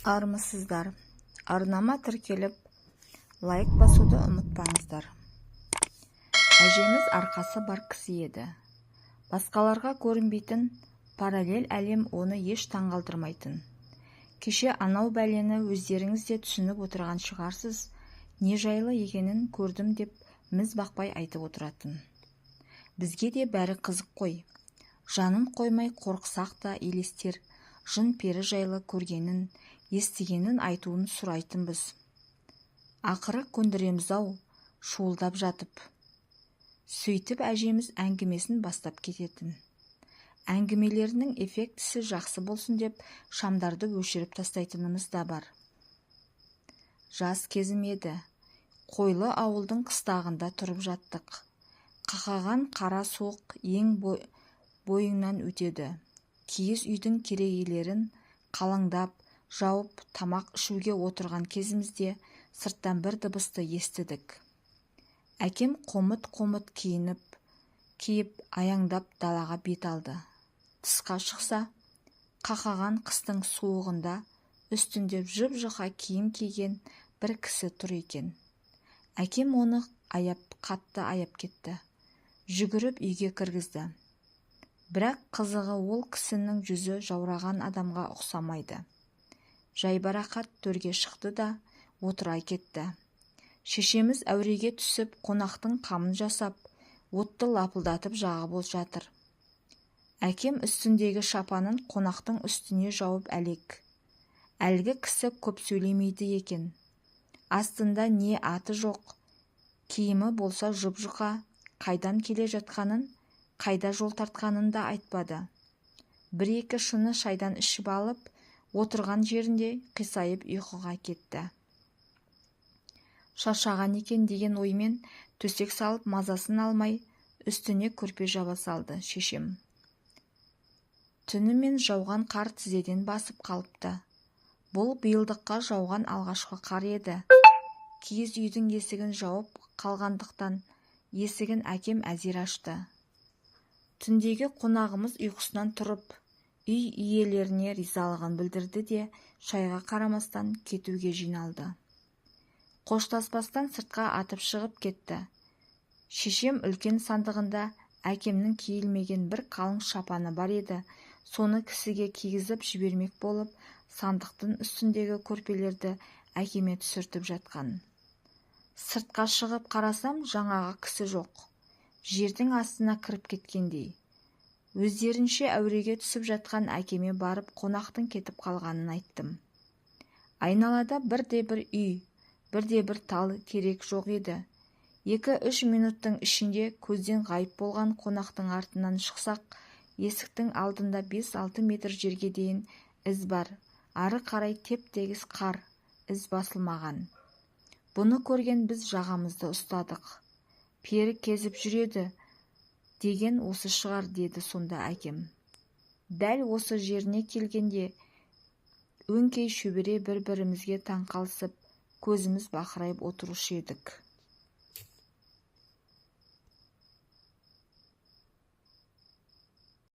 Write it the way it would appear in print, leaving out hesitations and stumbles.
Армысыздар! Арнама тіркеліп, лайк басуды ұмытпаңыздар. Әжеміз арқасы бар кісі еді. Басқаларға көрінбейтін параллель әлем оны еш таңғалдырмайтын. Кеше анау бәлені өздеріңіз де түсініп отырған шығарсыз, не жайлы екенін көрдім деп міз бақпай айтып отыратын. Бізге де бәрі қызық қой. Жанын қоймай қорықсақ та елестер, жын-пері жайлы көргенін, естігенін айтуын сұрайтынбыз. Ақыры көндіреміз-ау, шуылдап жатып. Сөйтіп әжеміз әңгімесін бастап кететін. Әңгімелерінің эффектісі жақсы болсын деп шамдарды өшіріп тастайтынымыз да бар. Жас кезім еді. Қойлы ауылдың қыстағында тұрып жаттық. Қақаған қара суық ең бойыңнан өтеді. Киіз үйдің керегелерін қалаңдап, жауып, тамақ ішуге отырған кезімізде сырттан бір дыбысты естідік. Әкем қомыт-қомыт киініп, киіп, аяңдап далаға бет алды. Тысқа шықса, қақаған қыстың суығында үстінде жұп-жұқа киім киген бір кісі тұр екен. Әкем оны аяп, қатты аяп кетті. Жүгіріп үйге кіргізді. Бірақ қызығы ол кісінің жүзі жаураған адамға ұқсамайды. Жайбарақат төрге шықты да отыра кетті. Шешеміз әуреге түсіп, қонақтың қамын жасап, отты лапылдатып жағып жатыр. Әкем үстіндегі шапанын қонақтың үстіне жауып әлек. Әлгі кісі көп сөйлемейді екен. Астында не аты жоқ, киімі болса жұп-жұқа, қайдан келе жатқанын, қайда жол тартқанын да айтпады. Бір-екі шыны шайдан ішіп алып, отырған жерінде қисайып ұйқыға кетті. Шаршаған екен деген оймен төсек салып мазасын алмай, үстіне көрпе жаба салды шешем. Түнімен жауған қар тізеден басып қалыпты. Бұл биылдыққа жауған алғашқы қар еді. Киіз үйдің есігін жауып қалғандықтан есігін әкем әзер ашты. Түндегі қонағымыз ұйқысынан тұрып, үй иелеріне ризалығын білдірді де шайға қарамастан кетуге жиналды. Қоштаспастан сыртқа атып шығып кетті. Шешем үлкен сандығында әкемнің киілмеген бір қалың шапаны бар еді. Соны кісіге кигізіп жібермек болып, сандықтың үстіндегі көрпелерді әкеме түсіртіп жатқан. Сыртқа шығып қарасам, жаңағы кісі жоқ. Жердің астына кіріп кеткендей. Өздерінше әуреге түсіп жатқан әкеме барып қонақтың кетіп қалғанын айттым. Айналада бірде-бір үй, бірде-бір тал терек жоқ еді. 2-3 минуттың ішінде көзден ғайып болған қонақтың артынан шықсақ, есіктің алдында 5-6 метр жерге дейін із бар. Ары қарай теп-тегіс қар, із басылмаған. Бұны көрген біз жағамызды ұстадық. Пері кезіп жүреді деген осы шығар, деді сонда әкем. Дәл осы жеріне келгенде өңкей шөбере бір-бірімізге таңқалысып, көзіміз бақырайып отырушы едік.